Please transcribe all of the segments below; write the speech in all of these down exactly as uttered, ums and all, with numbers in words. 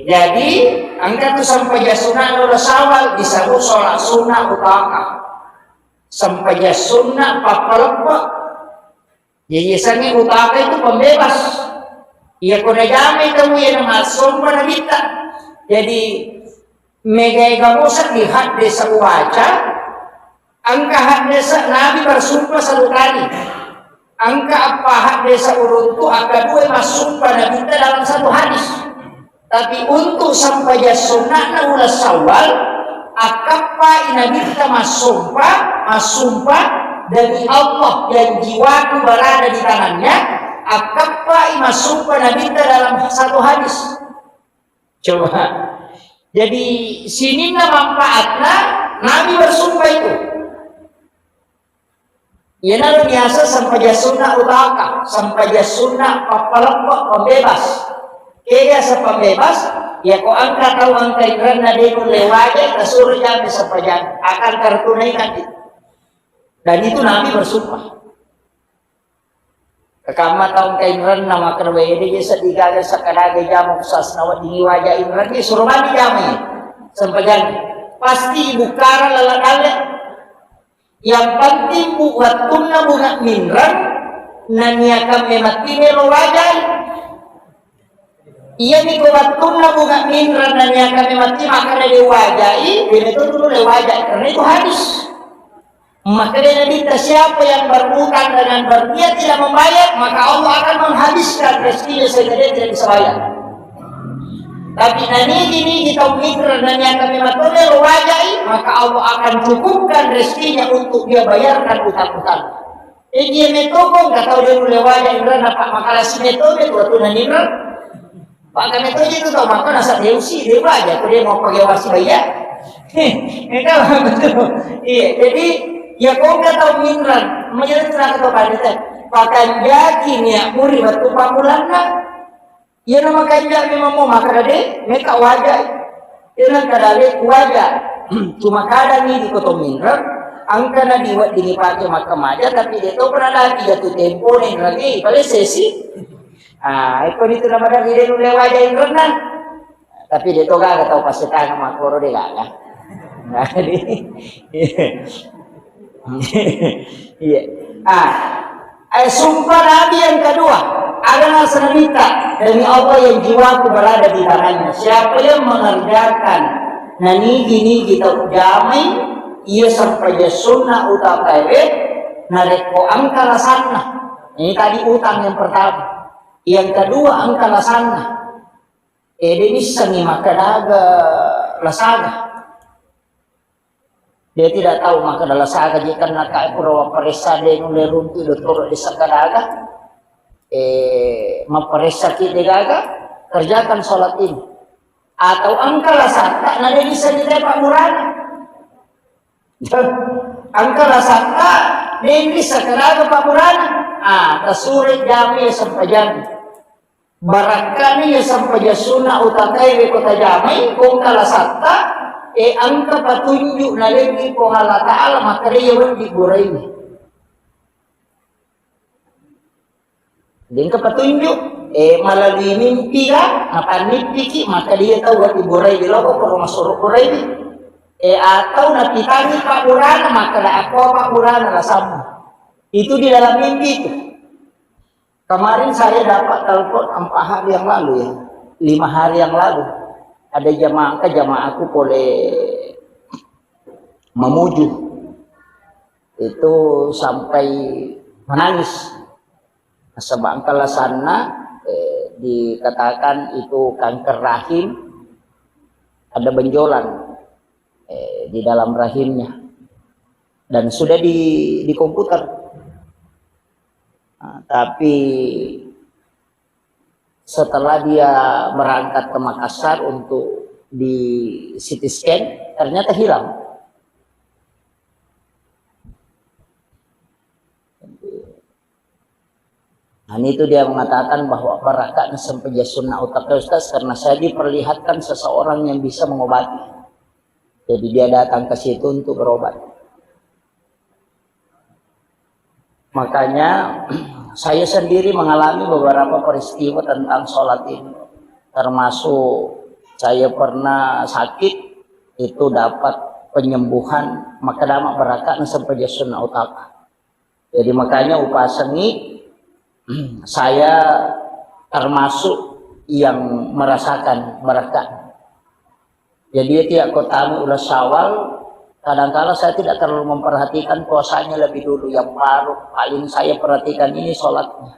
Jadi, engka tu sempajang sunnah uleng Syawal disebut sholat sunnah utaka. Sempajang sunnah pappaleppe. Jadi, yasengnge utaka itu pembebas. Iya ko najamai tau iya namassompa nabitta. Jadi, mega-ega musa di hadde seuwaca, engka haddese Nabi bersumpah satu kali. Engka eppa haddese uruntu, akka dua massumpah Nabitta dalam satu hadis. Tapi untuk sempajang sunnahna uleng Syawal, akkappai Nabitta massumpah, massumpah demi Allah yang jiwaku berada di tangannya, akkappai massumpah Nabitta dalam satu hadis. Coba. Jadi, sininna manfaatna Nabi bersumpah itu. Iyanaro biasa sempajang sunnah utaka, sempajang sunnah pappaleppe, pembebas. Kega pembebas? Ya ko engka tau engka inrenna de nulle wajai, tasuro jami sempajang. Akan tertunaikan itu. Dan itu Nabi bersumpah. Kakamma tau engka inrenna makkeda, "Wede je seddi gaga sakkadaga jama kusasna weddingi waja inrenna, suro mani jamai sempajang." Pasti ibukkara lala dalle. Yang penting bu wettunna bunga minreng naniakan memettine lo wajai. Iyami ko wettunna bunga minreng naniakan memetti makkeda de wajai, de meto dulu le wajai karena itu hadis. Makkeda Nabitta, "Siapa yang berutang dengan berniat tidak membayar, maka Allah akan menghabiskan rezekinya sehingga dia tidak bisa bayar. Tapi nanigi-nigi tau mitra dan yang kami matone lo wajai, maka Allah akan cukupkan rezekinya untuk dia bayarkan utang-utang." Eh, dia metokong, kata dia mulai wajai, Indra, napa makalasi metode, waktu nanira. Pakka metto itu tau maka nasa deusi, dewa aja, ko dia mau pakai wasi bayar. Engka betul. Iya, jadi ya ko engka tau minreng, menjadi tu naka tau panita. Pakanjaki nia muri wettu pammulanna. Iya nama kanja memang mau maka dade, meka wajai. Iya nang kadale ku waja. Cuma kadang ini di koto minreng, angka na diwa dini pake maka maja, tapi dia tau pernah lagi jatuh tempo nih lagi, paling sesi. Ah, iko ditu namadang ide nulle waja inrenna. Tapi de to gaga tau passetang makkoro de gaga. Nah, jadi, iya. Ah, eh, sumpah Nabi yang kedua, ada nasa Nabitta, "Demi Allah yang jiwaku berada di tangannya, siapa yang mengerjakan nanigi-nigi tau jamai, ia sampai sunnah utakae, narekko angka lasanna." Ini tadi utang yang pertama. Yang kedua, engka lasanna. Eh, de nissengi makkadaga lasaga. Dia tidak tahu makkada lasaga, jika naka pura waparessa de nulle runtu dottoro de sakadaga. Eh, maparessa ki de gaga, kerjakan sholat ini. Atau engka lasatta na de nissengi te pammurana. Engka lasatta, denri sakaraga pakurana. Ah, tasure jami ya sempajang. Barakkani ya sempajang sunna utakai we kota jamai, kongka lasatta, e engka patunjuk nalengi Puang Allah Ta'ala, maka dia wendi buraini. Dengka petunjuk, eh, melalui mimpi kan, napannippiki, maka dia tahu hati burai di loko, kalau masuk burai di. Eh, atau napitangi Pak Burana, maka ada apa Pak Burana lah sama. Itu di dalam mimpi itu. Kemarin saya dapat telepon empat hari yang lalu ya, lima hari yang lalu. Ada jamaah, ke jamaahku boleh memuju. Itu sampai menangis. Nasaba engka lasanna, eh, dikatakan itu kanker rahim, ada benjolan, eh, di dalam rahimnya. Dan sudah di, di komputer. Nah, tapi setelah dia berangkat ke Makassar untuk di C T scan, ternyata hilang. Nah, itu dia mengatakan bahwa barakatna sempajang sunna utak Ustaz karena saya diperlihatkan seseorang yang bisa mengobati. Jadi dia datang ke situ untuk berobat. Makanya saya sendiri mengalami beberapa peristiwa tentang sholat ini, termasuk Saya pernah sakit, itu dapat penyembuhan, maka dama barakka na sempajang sunna utaka. Jadi makanya upasengi, saya termasuk yang merasakan barakka. Jadi ya tiap kotami ulas Syawal, kadangkala saya tidak terlalu memperhatikan puasanya lebih dulu, yang baru paling saya perhatikan ini sholatnya.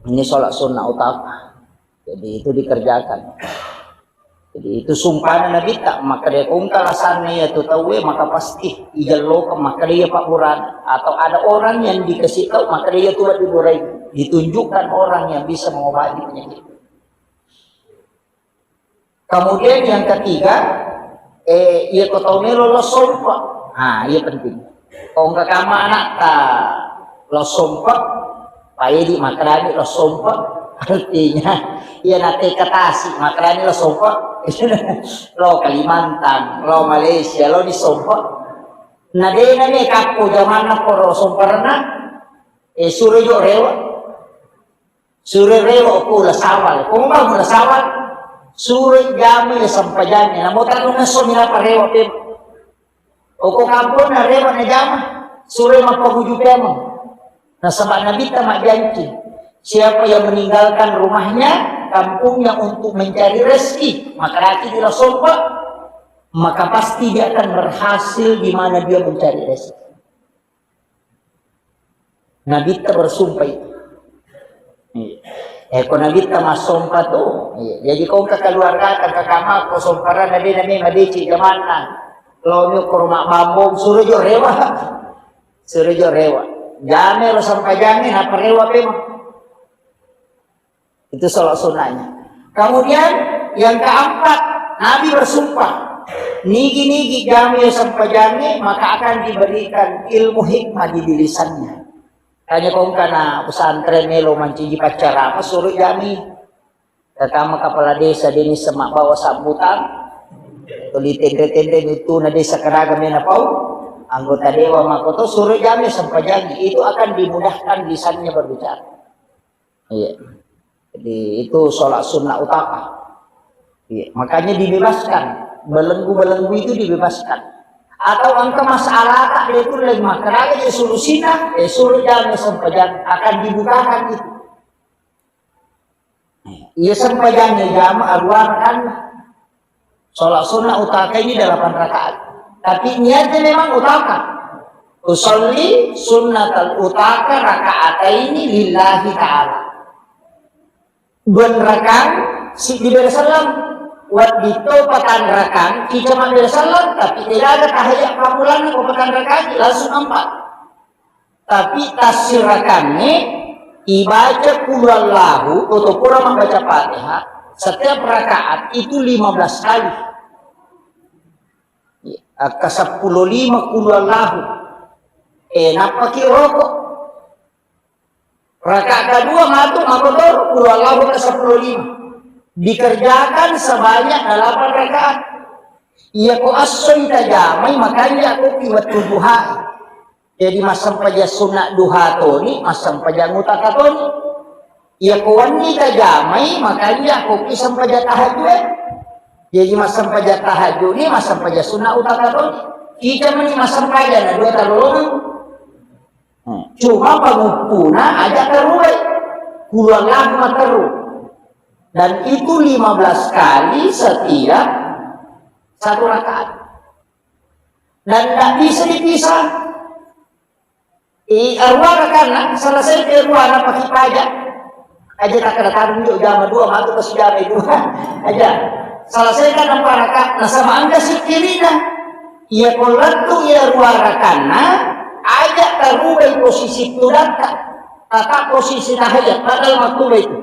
Ini sholat sunnah utama. Jadi itu dikerjakan. Jadi itu sumpahna Nabitta, maka dia kongka lasanna iya tu tauwe, maka pasti ijellokeng, maka dia Pak Buran. Atau ada orang yang dikasih tahu, maka dia tu diburai. Ditunjukkan orang yang bisa mengobati penyakit. Kemudian yang ketiga, eh, iya ko tau melo lo sompa. Nah, iya penting. Ko engka kama anakta lo sompa, paidi makkadani lo sompa. Artinya, iya nate katasi makkadani lo sompa. Lo Kalimantan, lo Malaysia, lo di sompa. Na dena me kappo jamanna poro somparna, eh, suro jo rewa. Suro rewa ko la sawal. Ko mau la sawal, suro jame sempajang. Namo tanu nesso mi napa rewa pe. Oko kamponna rewa na jama, suro mappaguju pemeng. Nasaba Nabitta majjanci, siapa yang meninggalkan rumahnya, kampungnya untuk mencari rezeki, maka laki di la sompa, maka pasti dia akan berhasil di mana dia mencari rezeki. Nabitta bersumpah itu. Iya. Eh, ko Nabitta massompa tu. Iya. Jadi ko engka keluarga, engka kama, ko somparana de na memang deceng jamanna. Lo mi ko rumah bambong, suro jo rewa. Suro jo rewa. Jame ro sempajangnge, napa rewa pemeng. Itu sholat sunnahnya. Kemudian yang keempat, Nabi bersumpah, nigi-nigi jame sempajangnge, maka akan diberikan ilmu hikmah di lisannya. Tanya kong kana pesantren melo manciji paccarama, suro jame. Pertama kepala desa Deni Semak bawa sambutan, tuli tendre-tendre itu na desa kadaga mena pau, anggota dewan makoto, suro jame sempajangnge, itu akan dimudahkan lisannya berbicara. Iya. Jadi itu sholat sunnah utama. Iya. Makanya dibebaskan. Belenggu-belenggu itu dibebaskan. Atau engka masalah tak dia tu lagi makan aja dia solusinya, eh, suruh jam sempajang akan dibukakan itu. Iya sempajangnya jama aruarakan. Sholat sunnah utaka ini delapan rakaat. Tapi niatnya memang utaka. Usolli sunnatal utaka rakaataini lillahi ta'ala. Dua rakaat si diberi salam. Wat dito patan rakaat, kita maberi salam, tapi tidak ada tahiyat pamulan ko patan rakaat, langsung empat. Tapi tafsirakannya ibaca qul huwallahu atau pura membaca Fatihah setiap rakaat itu lima belas kali. Akka sepuluh lima qul huwallahu. Eh, nappaki rokok. Rakaat kedua matu makotor qul huwallahu ka sepuluh lima. Dikerjakan sebanyak delapan rakaat. Iya ko assoi tajamai makanja ko ki wettu duha. Jadi massempajang sunna duha toni, massempajang utaka toni. Iya ko wenni tajamai, makanja ko ki sempajang tahajud. Jadi massempajang tahajud ni, massempajang sunna utaka toni. Kita meni massempajang na dua talolongan. Hmm. Cuma panguppuna aja teruai. Puluhan lagu matteru. Dan itu lima belas kali setiap satu rakaat. Dan tidak bisa dipisah. I arua rakanna, selesai ke arua na paki paja. Aja tak kena tadung jo jama dua matu pas jama itu. Aja. Selesai kan empat rakaat, nasaba engka sikkirina. Iya ko lettu iya arua rakanna, aja tarubai posisi tudakka. Tata posisi tahajat, padahal maktuba itu.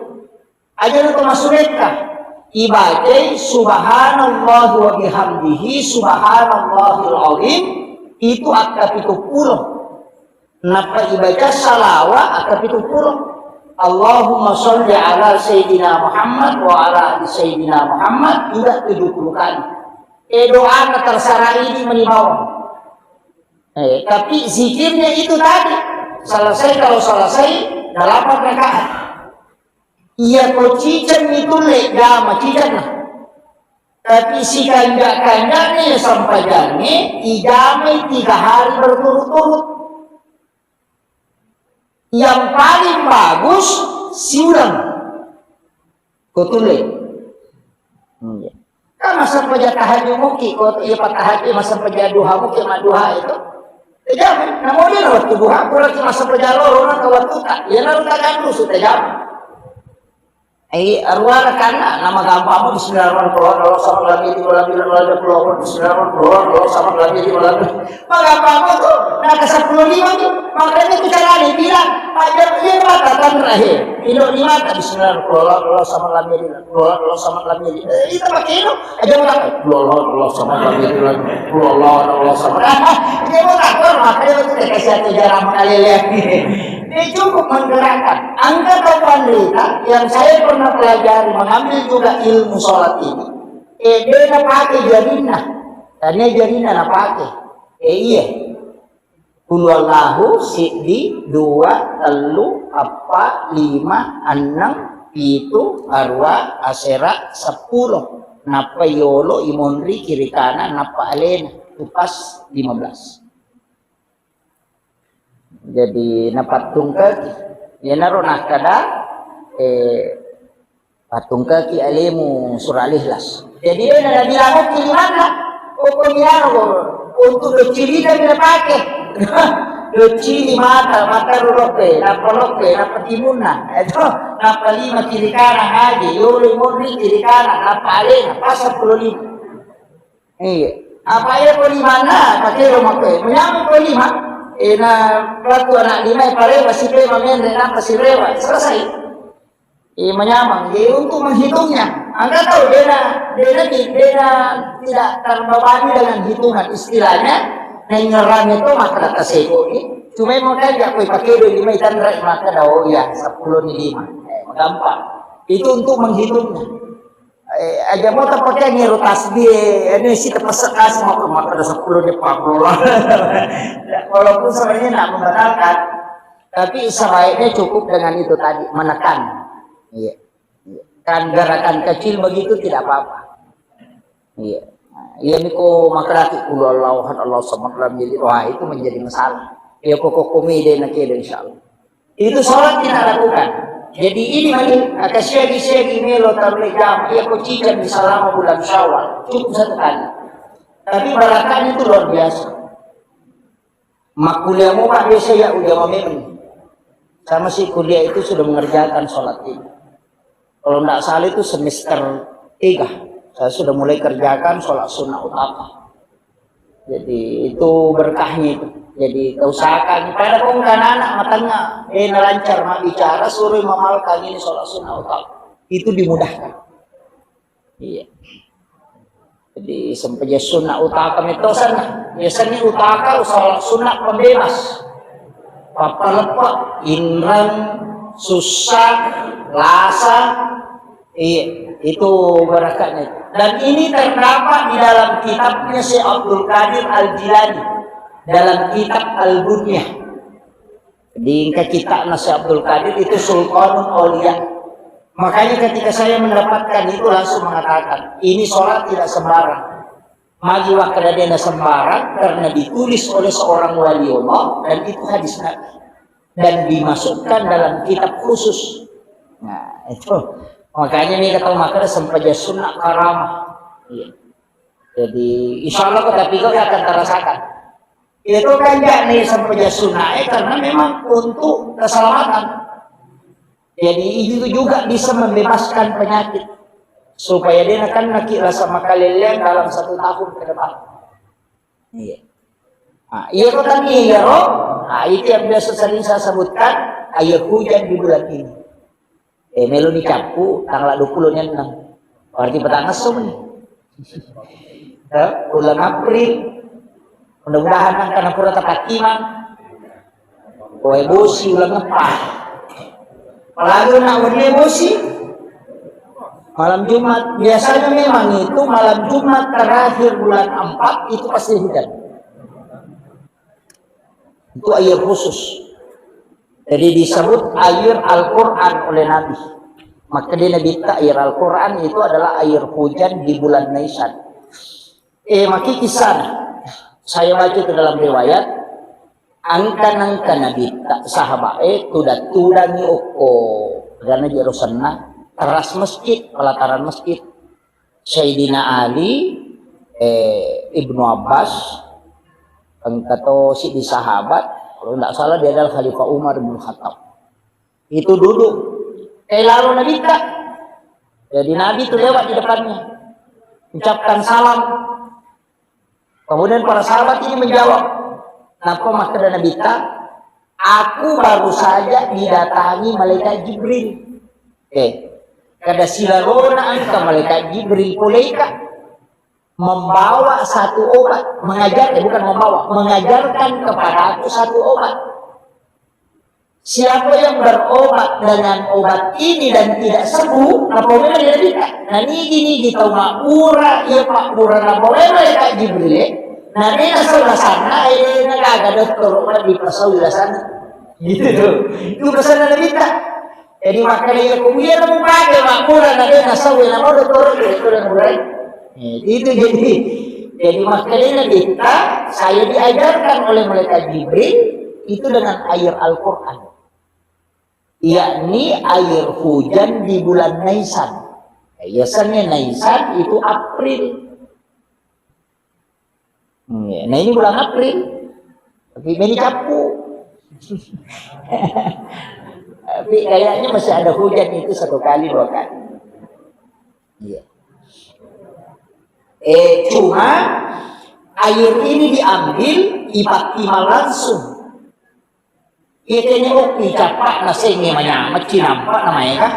Aja na to massurekka. Ibacai subhanallah wa bihamdihi subhanallahil azim itu akka pitu pulo. Nappa ibaca salawa akka pitu pulo. Allahumma sholli ala sayyidina Muhammad wa ala ali sayyidina Muhammad juga tujuh puluh kali. Eh, doana terserah ini menibawa. Eh, tapi zikirnya itu tadi. Selesai, kalau selesai delapan rakaat. Iya ko ciceng itu le jama ciceng. Tapi sikanja-kanjana ya sempajangnge ijamai tiga hari berturut-turut. Yang paling bagus siuleng. Ko tulle. Hmm, iya. Kan massempaja tahajud muki, ko iya pa tahajud massempaja duha muki, madduha itu. Tajama, namo dia waktu duha, kurang cuma sempaja loro na ke waktu tak. Ya naru tak kan rusu tajama. Ai, aruara kanna, nama gampang mo bismillahirrahmanirrahim, Allahu samad, lam yalid walam yulad, walam yakul lahu kufuwan ahad, bismillahirrahmanirrahim, Allahu samad, lam yalid walam yulad. Magampang mo tu, na ke sepuluh lima ni, makanya tu carane bilang, aja iya mata tanrahe, ilo lima tak bismillahirrahmanirrahim, Allahu samad, lam yalid, Allahu samad, lam yalid. Eh, itu pakai ilo, aja mata, Allahu, Allahu samad, lam yalid, Allahu, Allahu samad. Dia mau takut, makanya tu dikasih satu jalan mengalir. Dia cukup menggerakkan. Engka tau panrita yang saya pernah pelajari, mengambil juga ilmu sholat ini. Eh, dia napake jarinna. Tania jarinna napake. Eh, iya. Qul huwallahu siddi, dua, tellu, eppa, lima, enneng, pitu, arua, asera, seppulo. Nappa yolo imonri kiri kanan, nappa alena. Itu pas lima belas. Jadi napattungkaki. Iyanaro nakkada, eh, pattungkaki alemu surah Al-Ikhlas. Jadi dena nabilang okki limanna. Pokoknya ro, untuk doccilina napake. Doccili mata, mata ro lokke, nappa lokke, nappa timunna. Itu, nappa lima kiri kanan aja, yolo monri kiri kanan, nappa alena, pas seppulo lima. Iya. Apa iya ko limanna, pakero makko. Menyameng ko lima. Eh, na waktu anak lima, eh, parewa, sipe mamenre, nappa sirewa. Selesai. Eh, menyameng. Jadi untuk menghitungnya. Anda tahu, dena, dena, dena tidak terbebani dengan hitungan. Istilahnya, nengerang itu maka data sego ini. Cuma mau kan, ya, koi pakai dua lima, ikan rai, maka dah, oh iya, sepuluh ni lima. Eh, gampang. Itu untuk menghitungnya. Eh, aja mo tapake ngero tasbih, eh, ini si tepesek kasi mau ke mata ada sepuluh dia pablola. Walaupun sebenarnya tidak membatalkan, tapi sebaiknya cukup dengan itu tadi, menekan. Iya. Iya. Kan gerakan kecil begitu tidak apa-apa. Iya. Nah, iya niko makaraki qul huwallahu ahad, Allahu samad, lam yalid. Wah, itu menjadi masalah. Ya pokok komedi nak kira insyaallah. Itu sholat kita lakukan. Jadi ini mani, aka siagi-siagi melo taruh jam, iya ko ciceng di selama bulan Syawal. Cukup satu kali. Tapi barakahnya itu luar biasa. Makkuliah mau Pak biasa ya udah memang. Sama si kuliah itu sudah mengerjakan sholat ini. Kalau ndak salah itu semester tiga, saya sudah mulai kerjakan sholat sunnah utama. Jadi itu berkahnya itu. Jadi usahakan pada kong anak matanya, eh, nalancar mak bicara, suruh mamalkan ini sholat sunnah utama. Itu dimudahkan. Iya. Jadi sempaja sunnah utama itu sana. Biasanya utama sholat sunnah pembebas. Papaleppe, inreng, susah, lasa, Iya, itu barakahnya. Dan ini terdapat di dalam kitabnya Syekh Abdul Qadir Al-Jilani, dalam kitab Al-Bunyah. Di kitab Syekh Abdul Qadir itu Sultanul Aulia. Makanya ketika saya mendapatkan itu langsung mengatakan, ini sholat tidak sembarang. Magi wakkedadena sembarang karena ditulis oleh seorang wali Allah dan itu hadis Nabi. Dan dimasukkan dalam kitab khusus. Nah, itu. Makanya ini kata makanya sempaja sunnah karamah. Iya. Jadi, insya Allah kota Pigau akan terasakan. Itu kan yakni sempaja sunnah, eh, karena memang untuk keselamatan. Jadi, itu juga bisa membebaskan penyakit. Supaya dia kan naki rasa makalelean dalam satu tahun ke depan. Iya. Nah, iya kota ni, iya, roh. Nah, itu yang biasa sering saya sebutkan, air hujan di bulan ini. Eh, melo ni cappu, tanggal dua puluh ni enam. Berarti petang esok ni. Ya, bulan April. Mudah-mudahan nang kana pura tapatimang. Koe bosi ulang apa? Apalagi nak wenni bosi. Malam Jumat, biasanya memang itu malam Jumat terakhir bulan empat itu pasti hujan. Itu air khusus. Jadi disebut air Al-Quran oleh Nabi. Makkeda Nabitta, air Al-Quran itu adalah air hujan di bulan Naisan. Eh, maki kisah. Saya baca itu dalam riwayat, angka-angka Nabitta, sahabat, eh, tudang-tudangi okko, karena jero senna, teras masjid, pelataran masjid. Sayyidina Ali, eh, Ibnu Abbas, engka to siddi sahabat, kalau tidak salah dia adalah Khalifah Umar bin Khattab. Itu duduk. Eh, lalu Nabitta. Jadi Nabi itu lewat di depannya. Ucapkan salam. Kemudian para sahabat ini menjawab. Napa makkeda Nabitta? Aku baru saja didatangi malaikat Jibril. Eh, kada silalona engka malaikat Jibril poleika membawa satu obat, mengajar, eh, bukan membawa, mengajarkan kepadaku satu obat. Siapa yang berobat dengan obat ini dan tidak sembuh, napau memang dia tidak. Nah, nigi-nigi tau mabbura, iya pabbura napau memang malaikat Jibril, eh. Nah, dia nasau lasanna, eh, nagaga dokter obat dipasau lasanna. Gitu tuh. Itu pesan Nabitta. Jadi makanya iya kubuya na mupake mabbura na de nasau na mau dokter itu na burai. Eh, itu jadi jadi makanya Nabitta, saya diajarkan oleh malaikat Jibril itu dengan air Al-Quran, yakni air hujan di bulan Naisan. Biasanya Naisan itu April. Iya, nah, ini bulan April. Tapi ini cappu. Tapi kayaknya masih ada hujan itu satu kali, dua kali. Iya. Eh, cuma air ini diambil, ipattimang langsung. Iya, kene okki cappa na sengnge manyameng cinampa na maega.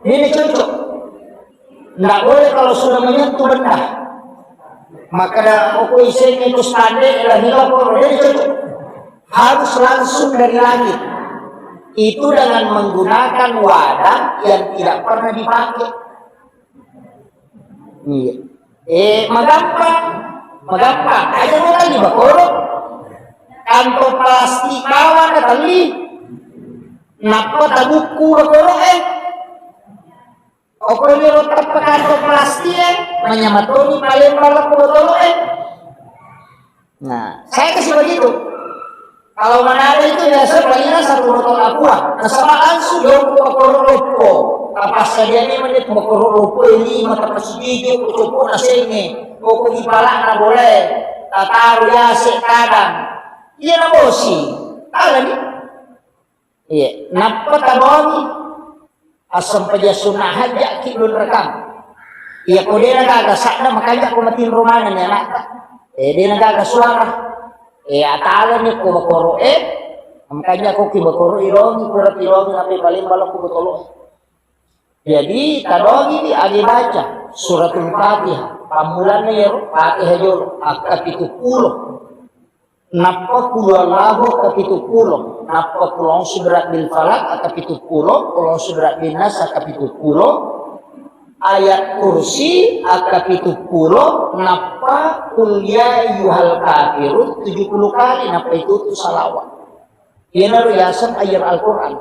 Ini cocok. Ndak boleh kalau sudah menyentuh benda. Maka da okko isengnge itu stande la hila koro, ini cocok. Harus langsung dari langit. Itu dengan menggunakan wadah yang tidak pernah dipakai. Iya. Eh, magampang. Magampang. Aja mo tadi bakoro. Kantong plastik bawang na tali. Nappa tabukku bakoro, eh. Okko ni ro tappa kantong plastik, eh. Manyameng toni palemba lao ko botolo, eh. Nah, saya kasih begitu. Kalau Manado itu biasa palingan satu botol aqua. Nasaba langsung jokko bakoro loppo. Apa saja ni menit bakoro loppo ini mata pasigi jokko cokko nasengnge. Koko di palana boleh. Tataru yase kadang. Iya na bosi. Tala ni. Iya, nappa tabawangi. Assempajang sunna hajja'ki lunrekang. Iya, ko de nagaga sadda, makanja ko matinro maneng ni anakta. Eh, de nagaga suara. Eh, atalani ko bakoro, eh, makanja ko ki bakoro irongi, pura pirongi, nape paling balokku botolo. Jadi, tadongi agi baca Suratul Fatihah. Pammulanna iyaro Fatihah jolo, akka pitu pulo. Nappa Qul Huwallahu akka pitu pulo, nappa Qul A'udzu Birabbil Falaq akka pitu pulo, Qul A'udzu Birabbin Nas akka pitu pulo, Ayat Kursi akka pitu pulo, nappa Qul Ya Ayyuhal Kafirun tujuh puluh kali, nappa itu tu salawat. Iyanaro yaseng air Al-Quran.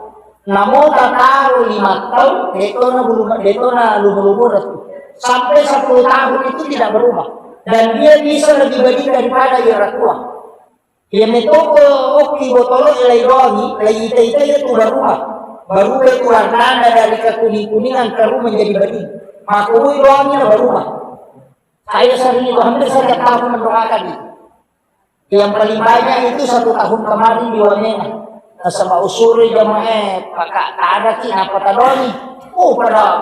Namo tataro lima tahun, detona bulu, detona lumu-lumu retu. Sampai sepuluh tahun itu tidak berubah. Dan dia bisa lebih baik daripada air Aqua. Iya metoko okki botolo lai doangi, lai ita-ita itu berubah. Berubah itu warnanya dari kekuning-kuningan keru menjadi bening. Maka doangi berubah. Saya sering itu hampir setiap tahun mendoakan itu. Yang paling banyak itu satu tahun kemarin di Wamena. Nasaba usuri jamaah, eh, paka tadaki, napa tadoni. Oh, pada,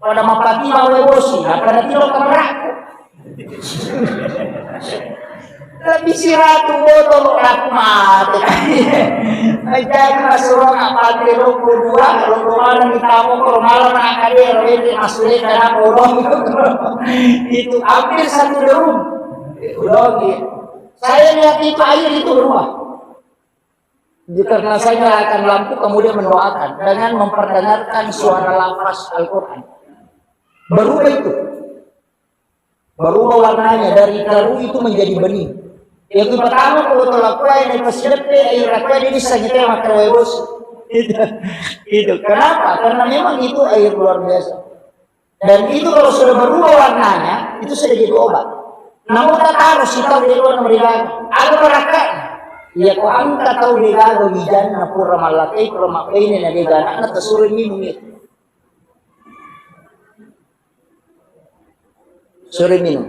pada mapati mawe bosi, napa natiro kamerakku. Lebih siratu botol aku mate. Jadi masuk apa dua, kalau mana kita mau kalau malam nak kadir, itu masuk ke dalam bodong. Itu hampir satu drum. Udah gitu. Saya lihat itu air itu berubah. Karena saya nyalakan lampu, kemudian mendoakan dengan memperdengarkan suara lafaz Al-Quran. Berubah itu. Berubah warnanya dari keru itu menjadi bening. Yang pertama, kalau telah kuai naik pas depe, air kuai ini bisa nyetel makan wae bos. Itu, itu. Kenapa? Karena memang itu air luar biasa. Dan itu kalau sudah berubah warnanya, itu sudah jadi obat. Namun tak taruh si tahu di luar negeri kan. Ada barakat. Ya, kok angka tahu dia gagal di jannah, pura malakai, pura makai ini, na dia ganak, na tersuruh minum itu. Sore minum.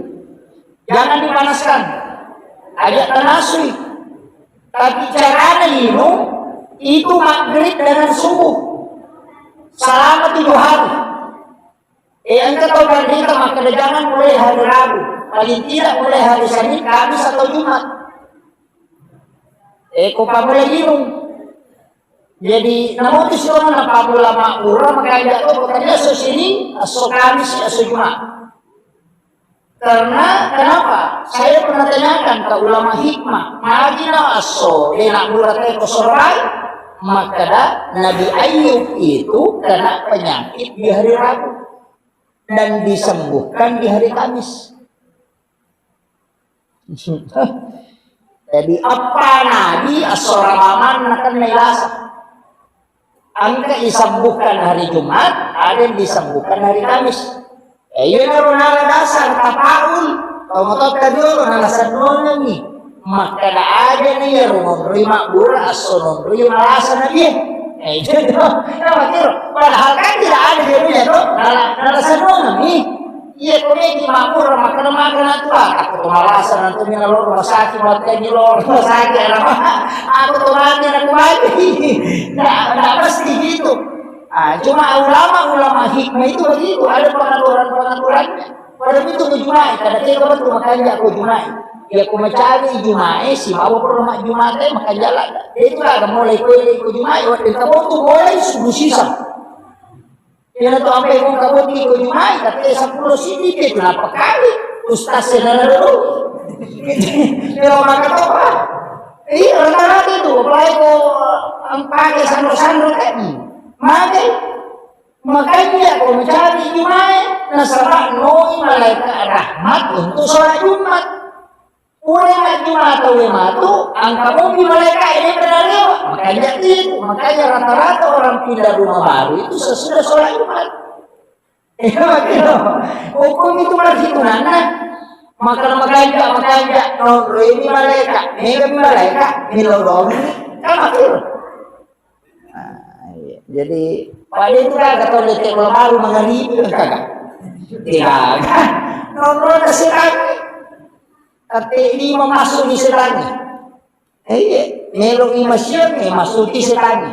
Jangan dipanaskan. Ajak tanasui. Tapi carana minum itu maghrib dengan subuh. Selama tujuh hari. Eh, engka tau panrita makkeda jangan mulai hari Rabu. Paling tidak mulai hari Senin, Kamis atau Jumat. Eh, ko pammula minung. Jadi, namotu sitongenna pammula mabbura, makanja to, ko tania esso Sining, esso Kamis, esso Jumat. Karena kenapa? Saya pernah tanyakan ke ulama hikmah, magi na esso de nabbura te ko Sorabai, makkeda Nabi Ayub itu kena penyakit di hari Rabu dan disembuhkan di hari Kamis. Jadi, eppa nabi esso Rabu manna kennai lasa. Engka isembuhkan hari Jumat, ada yang disembuhkan hari Kamis. Eh, iyanaro nala dasar tafaul. Tau matotta riolo nala sennongengngi. Makkeda aja ni iyaro nonroi mabbura esso nonroi malasa nabi. Eh, itu. Nah, makkiro. Padahal kan tidak ada di dunia to. Nala, nala sennongengngi. Iya, ko megi mabbura makkeda-makkeda tu, ah, takko to malasa nanti mina lo rumah sakit, mati lagi lo rumah sakit, ada mah. Aku to mati, aku mati. Nggak, nggak mesti gitu. Ah, cuma ulama-ulama hikmah itu begitu, ada pengaturan-pengaturannya. Pada itu ko Jumae, kada tega betul makanja ko Jumae. Ya, ko mencari Jumae, si bawa pura mak Jumae, makanja lada. Itu ada mulai ko, ko Jumae, waktu kamu tuh mulai subuh sisa. Iyana tu ampai kong kabotting ko Jumae, tapi seppulo siddi pi tu nappa kali. Ustaz senana dulu. Iyana maka topa. Iya, rata-rata itu, apalagi ko, eh, pakai sandro-sandro kan. Makai. Makanya ko mencari Jumae, nasaba noi malaikat rahmat untuk sholat Jumat. Pura majjuma tauwe matu, engka mopi malaeka'e de' pernah lewat. Makanya itu, makanya rata-rata orang pindah rumah baru itu sesudah sholat Jumat. Iya, begitu. Hukum itu perhitungannya. Maka makanja, makanja, nonroi mi malaeka, mega mi malaeka, millau doang mi, kan makiro. Nah, iya. Jadi, pada itu kagak tahu letek bola baru mengeribu kan kagak. Tidak. Nonroi setan. Tapi lima masuk di setan. Eh, iya, melo lima siang, eh, masuk di setan.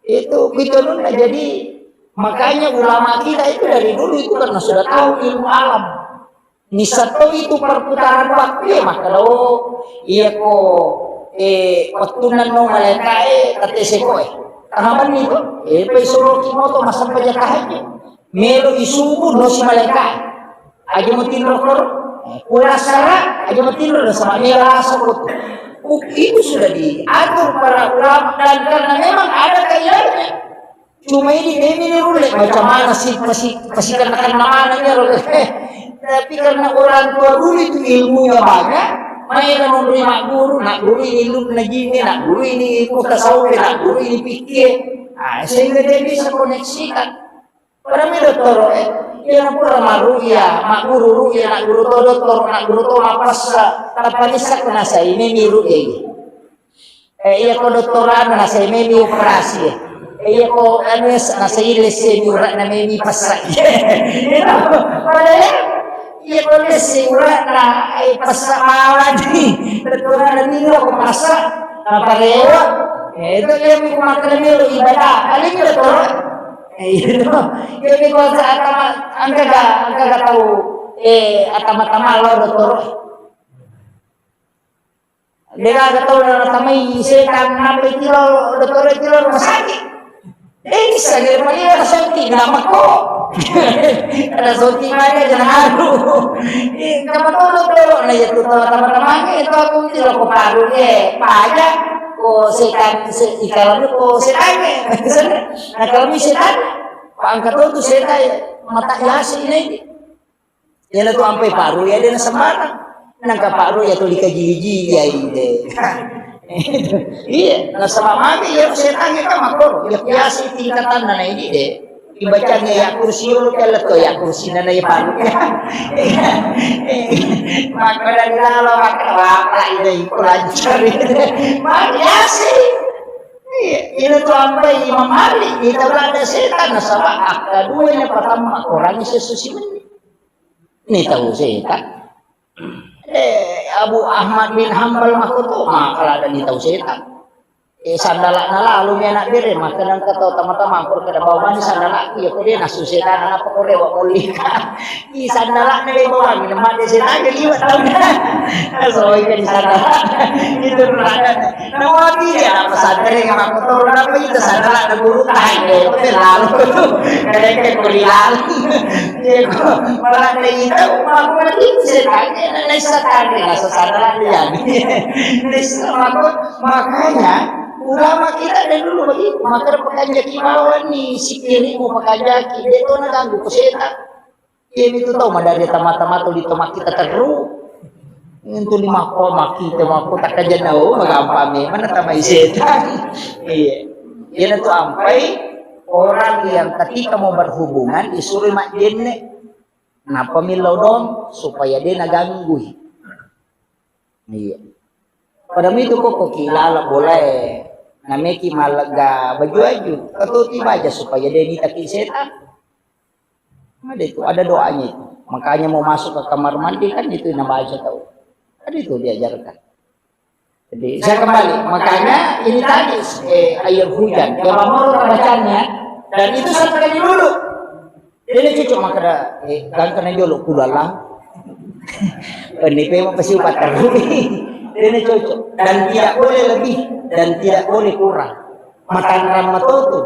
Itu, itu nunna. Jadi, makanya ulama kita itu dari dulu itu karena sudah tahu ilmu alam. Misal to itu perputaran waktu, ya, maka lo, iya ko, eh, wettunna no malaeka, eh, tette seko, eh. Tahapan itu, eh, pai soroki moto massempajang tahajud. Melo isubu no si malaeka. Aja mutinro koro. Eh, pula sara, aja mutinro, sama melo asal itu. Itu sudah diatur para ulama dan karena memang ada kaidahnya. Cuma ini demi ni rulle, macam mana sih, pasi-, pasikenna-kenna mana ni rulle. Tapi karena orang tua dulu itu ilmunya banyak, main nonroi magguru, nak guru ini ilmu najini, nak guru ini ilmu tasawuf, nak guru ini fikih. Ah, sehingga dia bisa koneksikan. Pada mi dottoro, eh, iya na pura maruya, magguru ruya, nak guru to dottoro, nak guru to mapassa, tappa nissa kena sai, ini ruya ini. Eh, iya ko dottoro anu nasai memi operasi, eh. Eh, iya ko anu nasai lesse mi ura'na memi passa. Iya, padahal iya ko lesse ura'na, eh, passa mawani. Dottoro na milo ko passa, naparewa. Eh, itu iya mi ko makkeda melo ibadah. Paling dottoro. Eh, iya to. Iya mi ko sa atama, engka ga, engka ga tau, eh, atama-tama lo dottoro. Degaga tau natamai setan, nappai tiro dottoro, tiro rumah sakit. Eh, bisa jadi paling ada sonti, kenapa kok? Ada sonti mana, jangan anu. Eh, kenapa kok dottoro? Nah, ya, tuh, tama-tama, itu aku tiro ko paru, eh, paja, ko setan, se-, kalau ko setan, eh. Nah, kalau mi setan, Pak angkat tuh setan, mata yasi ini. Iyana tu ampai paru iya de' na sembarang. Nangka paru iya tu dikaji-kaji iya ide. Iya, nasaba magi iya setangnge kan makkoro, iya biasa tingkatanna na idi de. Ibacang iya kursi yolo piala to iya kursi nana iya paru. Maka dari dalam maka bapak ini ikut lancar. Magi biasa. Iya, ini tuh ampai Imam Malik, kita belanda setan nasaba akka dua ini pertama orang sesusi ini. Ini tahu setan. Eh, Abu Ahmad bin Hambal makkuto, maka lada ni tau setan. Eh, sandala'na lalu mi anak bere, maka nang kata tama-tama angkur kada bawa mani sandala'ku, ya kode nasu setan, apa kore wa molika. Di sandala'na deh bawa, minum mati setan, jadi liwat tau. Soalnya di sandala'na. Itu neraka. Nawawi ya, apa sadar ya, apa kotor, apa itu sadar ada guru, ah, itu lalu tuh, kadang-kadang kuliah. Ya, kok malah ada itu, aku lagi setan, ya, naik setan, ya, rasa sadar ada ya. Naik setan, makanya ulama kita dari dulu begitu, maka pekanjaki mawani, sikirimu pekanjaki, dia tuh ganggu ke setan. Iyami tu tau madari tamata-mata tuli to makkita terru. Itu lima ko makkita makko takkajenna, oh, magampang memang natamai setan. Iya. Iyana tu ampai orang yang ketika mau berhubungan disuruh majjenne. Napa millau dong supaya dia naganggui. Iya. Pada itu kok ki lala boleh nameki malega baju-baju. Ketuti baja supaya dia nitaki setan. Ada itu, ada doanya itu. Makanya mau masuk ke kamar mandi kan itu yang baca tahu. Ada itu diajarkan. Jadi saya kembali, makanya ini tadi eh, air hujan. Kalau mau bacanya dan itu satu kali dulu. Ini cocok maka eh, gangkana jolo kulalang. Ini pema pasti upat terus. Ini cocok dan tidak boleh lebih dan tidak boleh kurang. Matanrang matotu.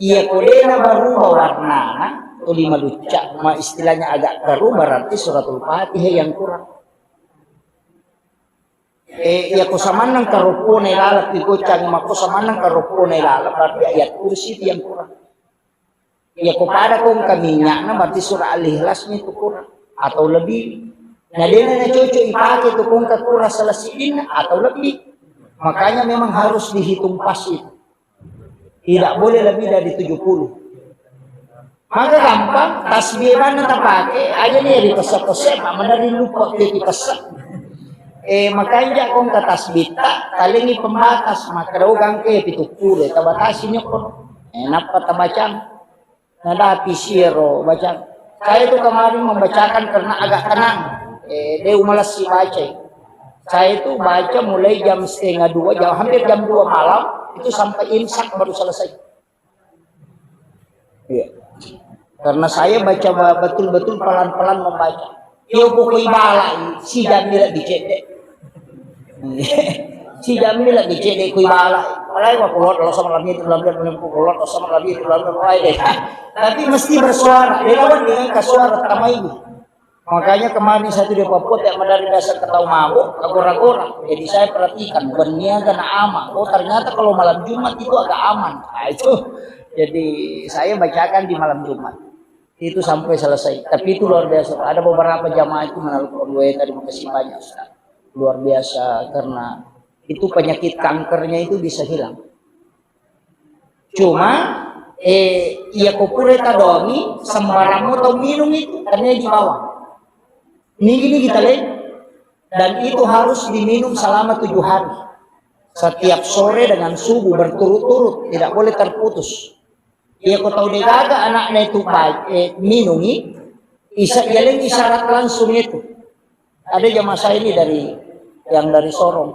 Iya, ko dena berubah warnana, tuli malucca, ma istilahnya agak keruh berarti suratul Fatihah yang kurang. Eh, iya ko samannang karoppona ilala, pi gocang ma ko samannang karoppona ilala, berarti ayat kursi itu yang kurang. Iya ko pada kongka minyakna, berarti surah Al-Ikhlasnya itu kurang atau lebih. Nah, dena na cocok ipake tu kongka kurang salah sidinna atau lebih. Makanya memang harus dihitung pas itu. Tidak boleh lebih dari tujuh puluh. Maka gampang, tasbih mana tapake, aja nih dipesa-pesa, Pak, mana lupa ke dipesa. Eh, makanya kongka tasbih tak, talengi pembatas, maka dagang ke pitu puluh, tabatasi nyokor. Eh, napa tabacang? Nadapi siero bacang. Saya itu kemarin membacakan karena agak tenang. Eh, dia umalas si baca. Saya itu baca mulai jam setengah dua, jam, hampir jam dua malam, itu sampai imsak baru selesai. Iya. Karena saya baca ba-, betul-betul pelan-pelan membaca. Iyo pokoi balai, si jammi lebbi cedde. Si jammi lebbi cedde kui balai. Balai wa kulot lo sama lebbi itu lebbi, kulot lo sama lebbi itu lebbi, wah deh. Tapi mesti bersuara, dia lawan dengan kasuara tamai. Makanya kemarin saya tuh di Papua tiap madari biasa ketawa mabuk, agora-gora. Jadi saya perhatikan, berniaga na ama. Oh, ternyata kalau malam Jumat itu agak aman. Nah, itu. Jadi saya bacakan di malam Jumat. Itu sampai selesai. Tapi itu luar biasa. Ada beberapa jamaah itu menelpon, "Weh, terima kasih banyak, Ustaz. Luar biasa karena itu penyakit kankernya itu bisa hilang." Cuma, eh, iya ko pura tadongi, sembarang mau tau minum itu, karena di bawah. Nigi-nigi tale, dan itu harus diminum selama tujuh hari. Setiap sore dengan subuh berturut-turut, tidak boleh terputus. Iya ko tau degaga anaknya itu baik, eh, minumi, isa, yaleng isyarat langsung itu. Ada jamaah saya ini dari, yang dari Sorong.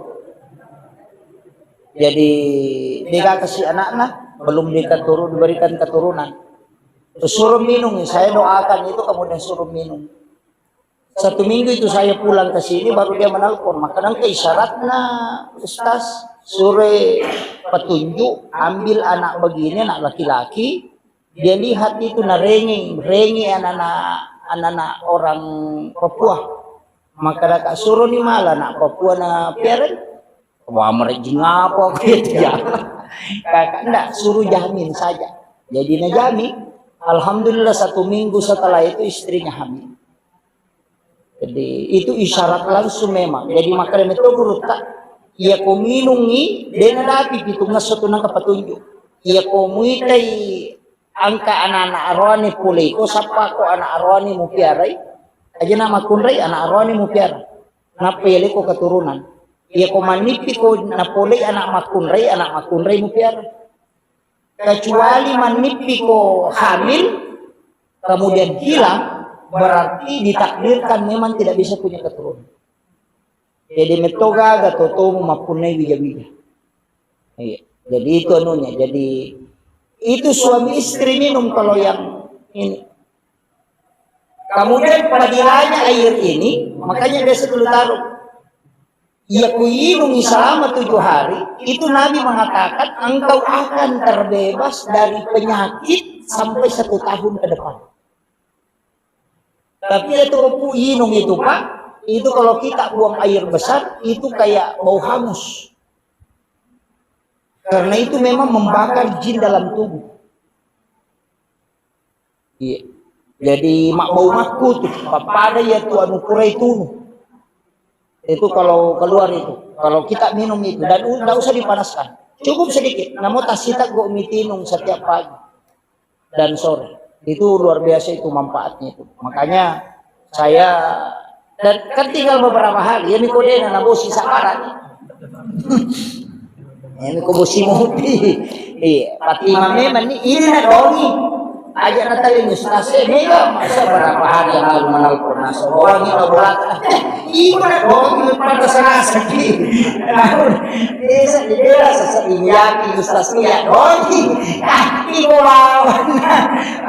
Jadi, dia kasih anaknya, belum dikaturu-, diberikan keturunan. Terus suruh minum, saya doakan itu, kemudian suruh minum. Satu minggu itu saya pulang ke sini, baru dia menelpon. Maka nang ke isyaratnya, Ustaz, suruh petunjuk, ambil anak begini, anak laki-laki, dia lihat itu na renge, renge anak-anak, anak-anak orang Papua. Maka daka suruh ni malah anak Papua na piara. Wah, merejing apa aku itu ya? Kakak ndak, suruh jamin saja. Jadi na jamin. Alhamdulillah satu minggu setelah itu istrinya hamil. Jadi itu isyarat langsung memang. Jadi makanya itu guru tak Iya ko minungngi, de' nadapi pitungngesso tu nengka petunjuk. Iya ko muitai engka anak-anak aroane poleko, sappako anak aroane mupiarai, aja na makkunrai anak aroane mupiara. Nappa yaleko keturunan. Iya ko mannippiko napolei anak makkunrai, anak makkunrai mupiara. Kecuali mannippiko hamil, kemudian hilang, berarti ditakdirkan memang tidak bisa punya keturunan. Jadi metto gaga totomu mappunnai wija-wija. Iya. Jadi itu anunya. Jadi itu suami istri minum kalau yang ini. Kemudian padilanya air ini, makanya biasa dulu taruh. Iya kuinungi selama tujuh hari, itu Nabi mengatakan engkau akan terbebas dari penyakit sampai satu tahun ke depan. Tapi itu ku inung itu, Pak, itu kalau kita buang air besar, itu kayak bau hangus. Karena itu memang membakar jin dalam tubuh. Iya. Jadi mak bau makku tuh, pappada ya tuh anu kurai tunu. Itu kalau keluar itu, kalau kita minum itu dan tidak usah dipanaskan, cukup sedikit. Namun tasita go mitinung setiap pagi dan sore. Itu luar biasa itu manfaatnya itu. Makanya saya dan kan tinggal beberapa hari, ya mikodena na bosi sabaran. Ya miko bosi mopi. Iya, Fatima memang ni ini na dongi. Aja na tali mustase mega masa berapa hari yang lalu menelpon naso. Orang ini berapa? Ibu na dongi pada sana sedih. Desa di desa sesuatu ini ya, Ustaz ya dongi. Ah, ibu lawan.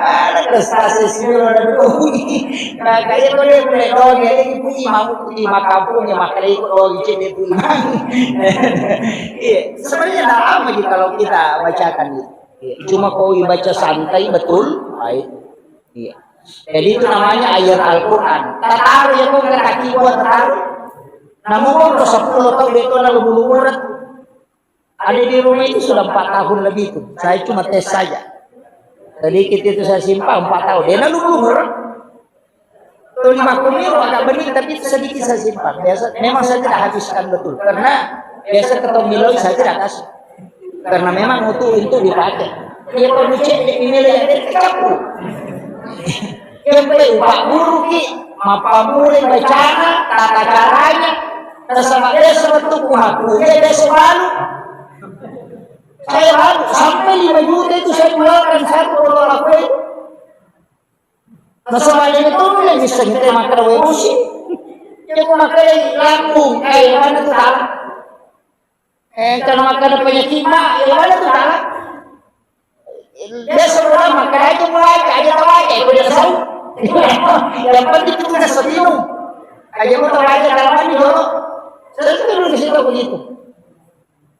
Ada prestasi sih ada dongi. Nah, kayak boleh boleh dongi. Ada ibu imam, ibu imam kampungnya makanya ibu dongi cek ibu imam. Iya, sebenarnya tidak lama sih kalau kita bacakan itu. Iya, cuma kau baca santai betul, baik. Iya. Jadi itu namanya ayat Al-Quran. Tataru ya kau kata buat tataru. Namun kau sepuluh tahun itu lalu bulu urat. Ada di rumah itu sudah empat tahun lebih itu. Saya cuma tes saja. Sedikit itu saya simpan empat tahun. Dia lalu bulu urat. Tuli makkuniro agak bening, tapi itu sedikit saya simpan. Biasa, memang saya tidak habiskan betul. Karena biasa ketemu miloi saya tidak kasih. Karena memang untuk, untuk dipakai. Dia perlu cek di miloi yang dia kecapur. Yang boleh upah guru ki, mapamulai bacana, tata caranya, terus sama dia sebetul kumaku, dia besok baru. Saya baru sampai lima juta itu saya keluarkan satu botol aku itu. Nasaba de' metto nulle misseng te makkeda wae bosi. Iya ko makkeda lambung, eh, mana tu tala? Eh, kalau makkeda penyakit ma, iya mana tu tala? Biasa orang makkeda aja mulai, aja tahu aja, itu dia tahu. Yang penting itu kita setinung. Aja mau tahu aja kalau mandi jorok. Saya tuh dulu di situ begitu.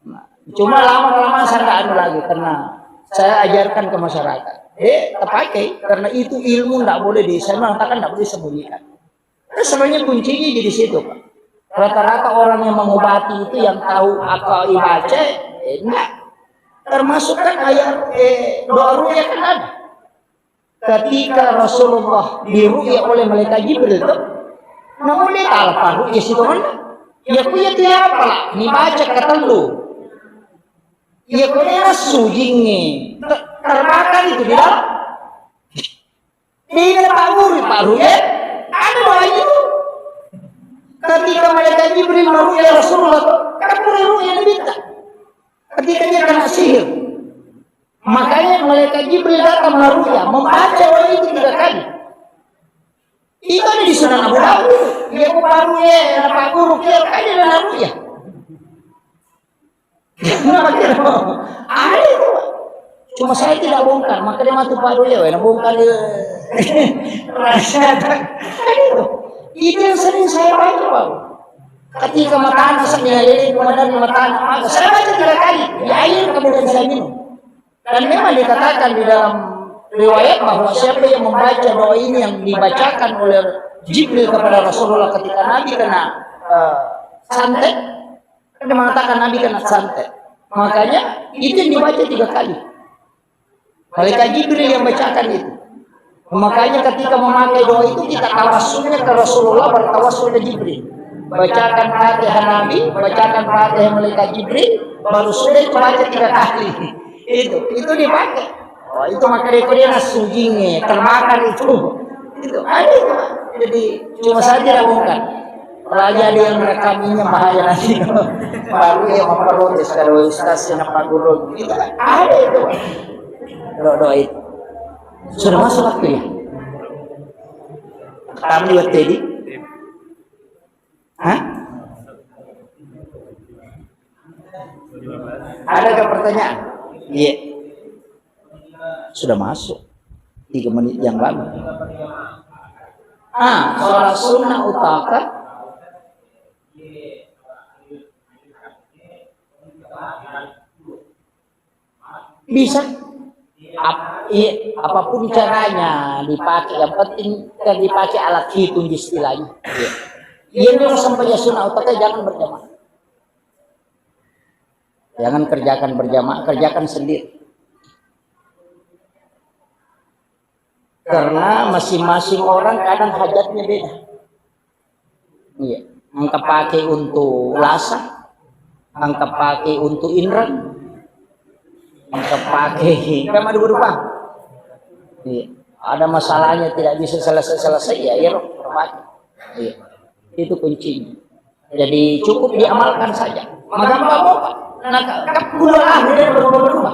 Nah, cuma lama-kelamaan saya nggak anu lagi karena saya ajarkan ke masyarakat. Eh, terpakai karena itu ilmu nggak boleh di, saya mengatakan nggak boleh disembunyikan. Terus sebenarnya kuncinya di situ, Pak. Rata-rata orang yang mengobati itu yang tahu akal ibaca, eh, enggak. Termasuk kan ayat eh, doa ruqyah kan ada. Ketika Rasulullah diruqyah oleh malaikat Jibril tuh, namun dia tak lepas ruqyah situ kan? Ya ku ya tiap pala dibaca ketellu. Ya ku dia sujinge terbakar itu di dalam. Dia ini Pak Guru, Pak Ruqyah, ada doa itu. Ketika malaikat Jibril meruqyah Rasulullah tuh, kan pura ruqyah diminta. Ketika dia kena sihir, makanya malaikat Jibril datang meruqyah, membaca doa itu tiga kali. Itu ada di Sunan Abu Dawud. Dia ku baru ya, anak Pak Guru, dia kan dia anak ruqyah. Kenapa dia? Ada itu. Cuma saya tidak bongkar, maka dia mati Pak Doyo, ya, bongkar dia. Rahasia. Ada itu. Itu yang sering saya baca, Pak. Ketika matana saya lele, kemudian matana, maka saya baca tiga kali. Di air kemudian saya minum. Dan memang dikatakan di dalam riwayat bahwa siapa yang membaca doa ini yang dibacakan oleh Jibril kepada Rasulullah ketika Nabi kena eh, santet, kan dia mengatakan Nabi kena santet. Makanya itu yang dibaca tiga kali. Malaikat Jibril yang bacakan itu. Makanya ketika memakai doa itu kita tawassulnya ke Rasulullah, bertawassul ke Jibril. Bacakan Fatihah Nabi, bacakan Fatihah Malaikat Jibril, baru sudah itu baca tiga kali. Itu, itu dipakai. Oh, itu makanya itu dia nasujinge, terbakar itu. Itu, ada itu, Pak. Jadi, cuma saya tidak bongkar. Apalagi ada yang merekaminya, bahaya nanti. Baru dia memprotes kalau ustaz yang apa guru. Itu, ada itu, Pak. Doa, doa itu. Sudah masuk waktu ya? Kamu juga tadi? Hah? Adakah pertanyaan? Iya. Sudah masuk. Tiga menit yang lalu. Ah, sholat sunnah utama. Bisa. Ap-, iya, apapun caranya dipakai, yang penting kan dipakai alat hitung istilahnya. Iya. Iya, kalau sampai ya sunnah utama, jangan berjamaah. Jangan kerjakan berjamaah, kerjakan sendiri. Karena masing-masing orang kadang hajatnya beda. Iya. Engka pakai untuk lasa, engka pakai untuk inreng, engka pakai, kan ada berubah. Iya. Ada masalahnya tidak bisa selesai-selesai, ya, iya, Rob, pakai. Iya. Itu kuncinya. Jadi cukup diamalkan saja. Magampang apa? Nah, ka-, ka-, udah lah, dia berubah-berubah.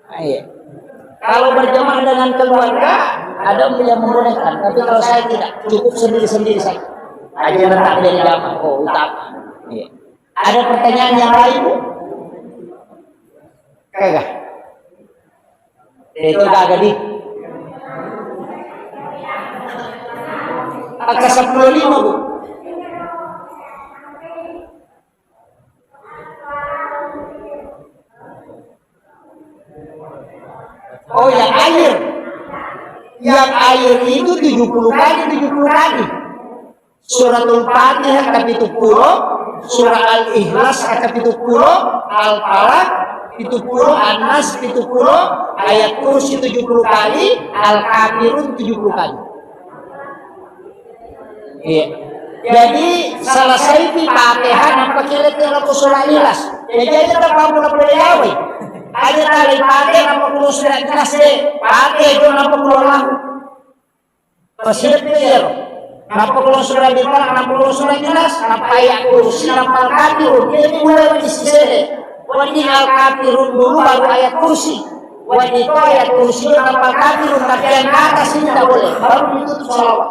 Nah, iya. Kalau berjamaah dengan keluarga, ada yang membolehkan. Tapi kalau saya tidak, cukup sendiri-sendiri saja. Aja letak dari jamaah, oh, utama. Iya. Ada pertanyaan yang lain, Bu? Kagak? Itu kagak di. Angka sepuluh lima, Bu. Oh, yang akhir. Yang akhir itu tujuh puluh kali, tujuh puluh kali. Suratul Fatihah kapitu puluh, surah Al-Ikhlas kapitu puluh, Al-Falaq pitu puluh, An-Nas pitu puluh, Ayat Kursi tujuh puluh kali, Al-Kafirun tujuh puluh kali. Iya. Jadi, selesai pi Fatihah, nampa ki lettu lao ko surah Ikhlas. Jadi, aja tapamula-pula yawai. Aja talai Fatihah, nampa kulo surah Ikhlas de. Fatihah, itu nampa kulo Allah. Pasileppe iyaro. Nappa kulo surah Al-Falaq, nappa kulo surah An-Nas, nappa Ayat Kursi, nappa Al-Kafirun. Jadi mulai wajib sisere. Wajib Al-Kafirun dulu, baru Ayat Kursi. Wajib itu Ayat Kursi, nappa Al-Kafirun, tapi yang ke atas ini tidak boleh. Baru ditutup salawat.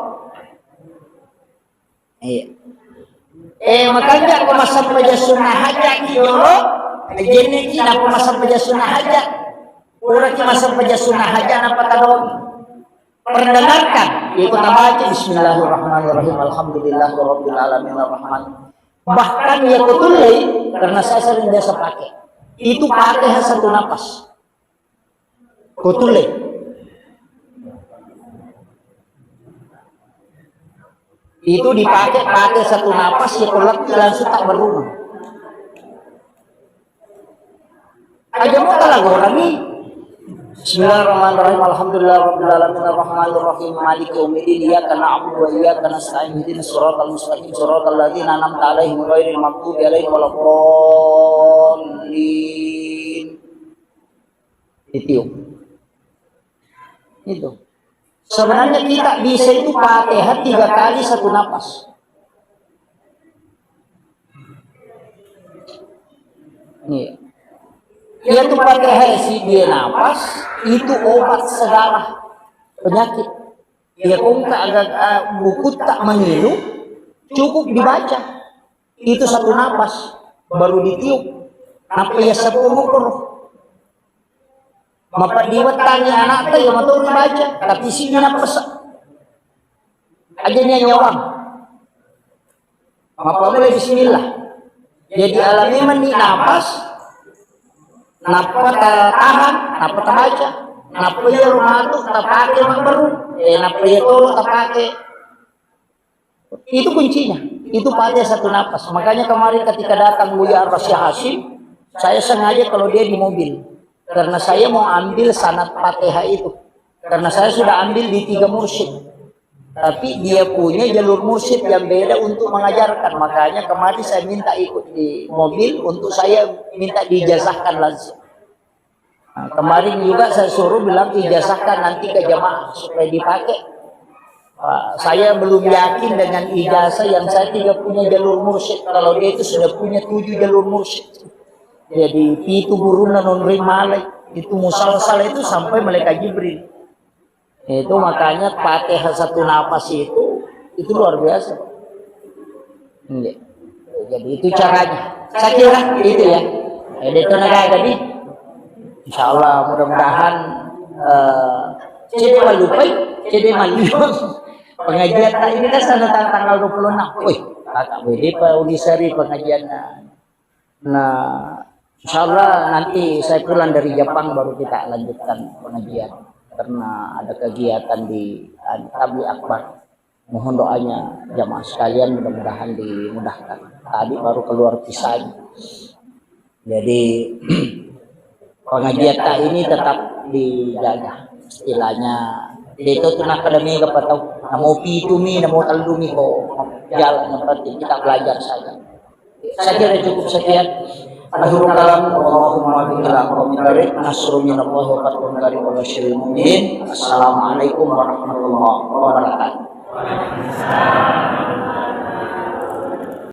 Iya. Eh, makanya aku massempajang sunnah hajat ki jolo, jenneki nappa massempajang sunnah hajat. Puraki massempajang sunnah hajat, nappa tadong. Perdengarkan, iko tabaca, "Bismillahirrahmanirrahim, alhamdulillahirabbil alamin, arrahman." Bahkan ya kutullei, karena saya sering biasa pakai. Itu pakai satu napas. Kutullei. Itu dipakai, pakai satu napas, ya kullei langsung tak berumah. Aja mau talagorangi. Bismillahirrahmanirrahim. Alhamdulillahirabbil alamin, arrahmanirrahim, maliki yaumiddin, iyyaka na'budu wa iyyaka nasta'in, ihdinas siratal mustaqim, siratal ladzina an'amta 'alaihim ghairil maghdubi 'alaihim waladdallin. Ditiup. Itu. Sebenarnya kita bisa itu Fatihah tiga kali satu napas. Iya. Iya tu Fatihah si dia napas, itu obat segala penyakit. Iya, kongka agak, ah, buku tak mengilu, cukup dibaca. Itu satu napas, baru ditiup. Nappa iya seppo mokoro. Mapeddi wettangngi anakta, iya mato ribaca, tapi sini napas. Aja nia nyawang. Mappamula bismillah. Jadi ala memang ni napas, nappa ta-, tahan, nappa tabaca. Nappa iya rumah tu tapake mabbaru. Eh, nappa iya tolo tapake. Itu kuncinya. Itu Fatihah satu napas. Makanya kemarin ketika datang Buya Ar-Rasyid Hasyim, saya sengaja kalau dia di mobil. Karena saya mau ambil sanad Fatihah itu. Karena saya sudah ambil di tiga mursyid. Tapi dia punya jalur mursyid yang beda untuk mengajarkan. Makanya kemarin saya minta ikut di mobil untuk saya minta diijazahkan langsung. Nah, kemarin juga saya suruh bilang ijazahkan nanti ke jamaah supaya dipakai. Pak, saya belum yakin dengan ijazah yang saya tidak punya jalur mursyid. Kalau dia itu sudah punya tujuh jalur mursyid. Jadi itu guruna non rimale itu musalsal itu sampai malaikat Jibril. Itu makanya Fatihah satu napas itu itu luar biasa. Iya. Jadi itu caranya. Saya kira itu ya. Jadi itu negara tadi. Insya Allah mudah-mudahan eh cede malupai, cede malu. Pengajian tak ini kan sana tang- tanggal dua puluh enam. Wih, kakak bede Pak Ulisari pengajian. Nah, insya Allah nanti saya pulang dari Jepang baru kita lanjutkan pengajian karena ada kegiatan di Tabli Akbar. Mohon doanya jamaah sekalian mudah-mudahan dimudahkan. Tadi baru keluar kisahnya. Jadi pengajian tak ini tetap dijaga. Istilahnya itu tuh nak ada mega patau. Namo pitu mi, namo telu mi kok jalan yang penting kita belajar saja. Saya kira cukup sekian. Akhirul kalam, Allahumma biqila qawmin tarik, nasrun minallah wa fathun qarib wa basyiril mu'minin. Assalamualaikum warahmatullahi wabarakatuh.